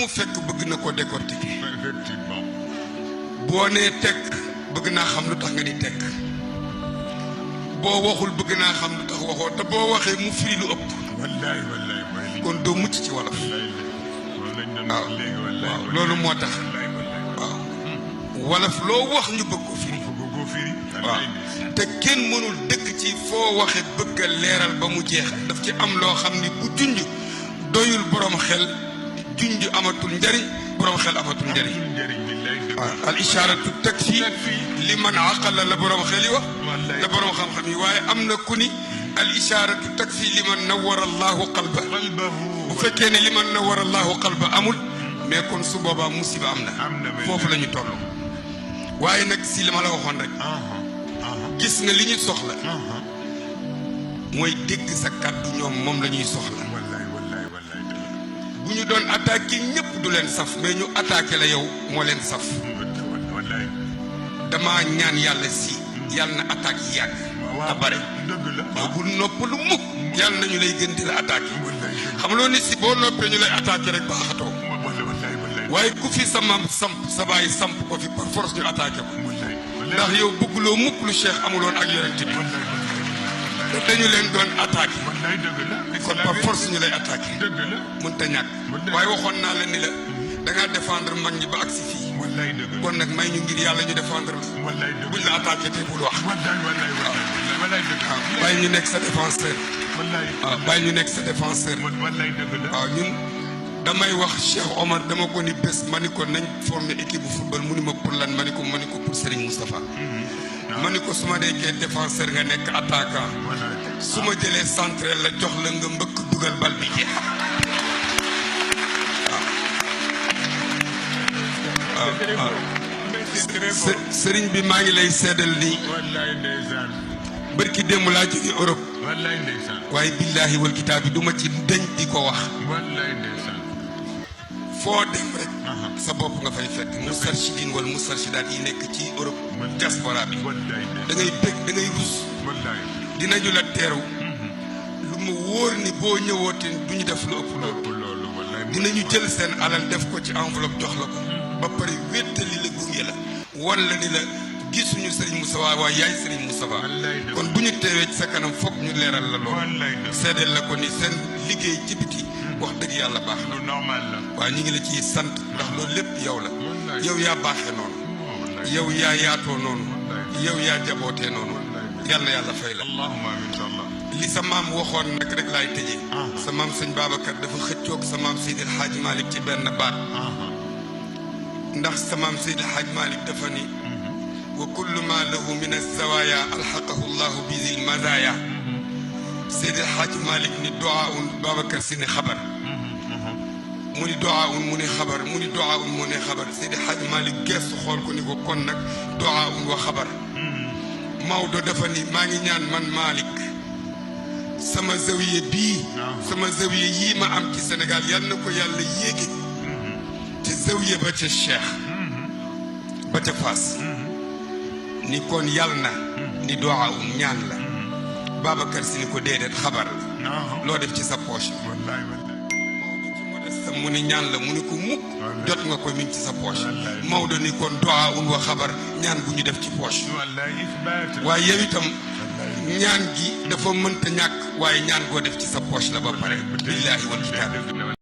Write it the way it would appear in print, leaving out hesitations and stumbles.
mu fekk bëgg na ko décortiquer. effectivement. boo nee tekk bëgg naa xam lu tax nga di tekk boo waxul bëgg naa xam lu tax waxoo te boo waxee mu firi lu ëpp. wallaay wallaay mooy li. kon doo mucc ci wolof. waaw waaw loolu moo tax. waaw wolof loo wax ñu bëgg ko firi. waaw te kenn mënul dëkk ci foo waxe bëgg a leeral ba mu jeex daf ci am loo xam ni bu junj doyul borom xel junj amatul njariñ borom xel amatul njariñ. waaw al ishaaratu takfi liman aqala la borom xel yi wax la borom xam-xam yi waaye am na ku ni al ishaaratu takfi liman nawwara allahu qalba bu fekkee ne liman nawwara allahu qalba amul mais kon su boobaa musiba am na foofu la ñu toll waaye nag si li ma la waxoon rek gis nga li ñu soxla mooy dégg sa kàddu ñoom moom la ñuy soxla bu ñu doon attaqué ñëpp du leen saf mais ñu attaqué la yow moo leen saf dama ñaan yàlla si yàlla na attaque yi yàgg te bare yow bul noppalu mukk yàlla nañu lay gën di la attaqué xam loo ni si boo noppee ñu lay attaqué rek baaxatoo waaye ku fi sa maam samp sa baay samp ko fi par force ñu attaqué ko ndax yow bëgguloo mukk lu cheikh amuloon ak yonent bi te dañu leen doon attaqué kon par force ñu lay attaqué mënta ñàkk waaye waxoon naa la ni la da ngaa défendre mag ñi ba agsi fii kon nag may ñu ngir yàlla ñu défendre la buñ la attaqué te bul wax waaw bàyyi ñu nekk sa défenseur waaw bàyyi ñu nekk sa défenseur waaw ñun damay wax Cheikh Omar dama ko ni bés ma ni ko nañ formé équipe bu football mu ni ma pour lan ma ni ko pour Serigne Moustapha ma ni ko su ma nekkee défenseur nga nekk attaquant su ma jëlee centre la jox la nga mbëkk dugal bal bi jeex waaw Serigne bi maa ngi lay seedal nii bërki démb laa jóge Europe waaye billaahi wal kitaab bi du ma ci deñ di ko wax foo dem rek sa bopp nga fay fekk mustarshidin wala mustarshidaat yi nekk ci Europe diaspora bi da ngay bég da ngay rus dinañu la teeru lu mu wóor ni boo ñëwoote du ñu def lu ëpp loolu dinañu jël seen alal def ko ci enveloppe jox la ko ba pare wéttali la gunge la wan la ni la gisuñu Serigne Moustapha waaye yaay Serigne Moustapha kon bu ñu teewee ci sa kanam foog ñu leeral la loolu seedeel la ko ni seen liggéey ci biti wax dëgg yàlla baax na waaye ñu ngi la ciy sant ndax loolu lépp yow la yow yaa baaxee noonu yow yaa yaatoo noonu yow yaa jabootee noonu yàlla yàlla fay la li sa maam waxoon nag rek laay tëjee sa maam sëñ Babacar dafa xëccoog sa maam Seydil Hadj Malick ci benn baat ndax sa maam Seydil Hadj Malick dafa ni wa kullu ma lahu min az-zawaya alxaqahu llahu bi zil mazaya Seydil Hadj Malick ni doaun Babacar si ni xabar mu ni doaun mu ni xabar mu ni doaun mu ni xabar Seydil Hadj Malick gestu xool ko ni ko kon nag doaun wa xabar Maodo dafa ni maa ngi ñaan man Malick sama zawiye bii sama zawiye yii ma am ci Sénégal yal na ko yàlla yéegi te zawiye ba ca Cheikh ba ca Fass ni kon yàlla na ni doaun ñaan la Babacar si ni ko déedéet xabar la loo def ci sa poche mu ni ñaan la mu ni ko mukk jot nga ko mi ngi ci sa poche Maodo ni kon doaun wa xabar ñaan bu ñu def ci poche waaye yow itam ñaan gi dafa mënta ñàkk waaye ñaan goo def ci sa poche la ba pare billaahi wal kitaab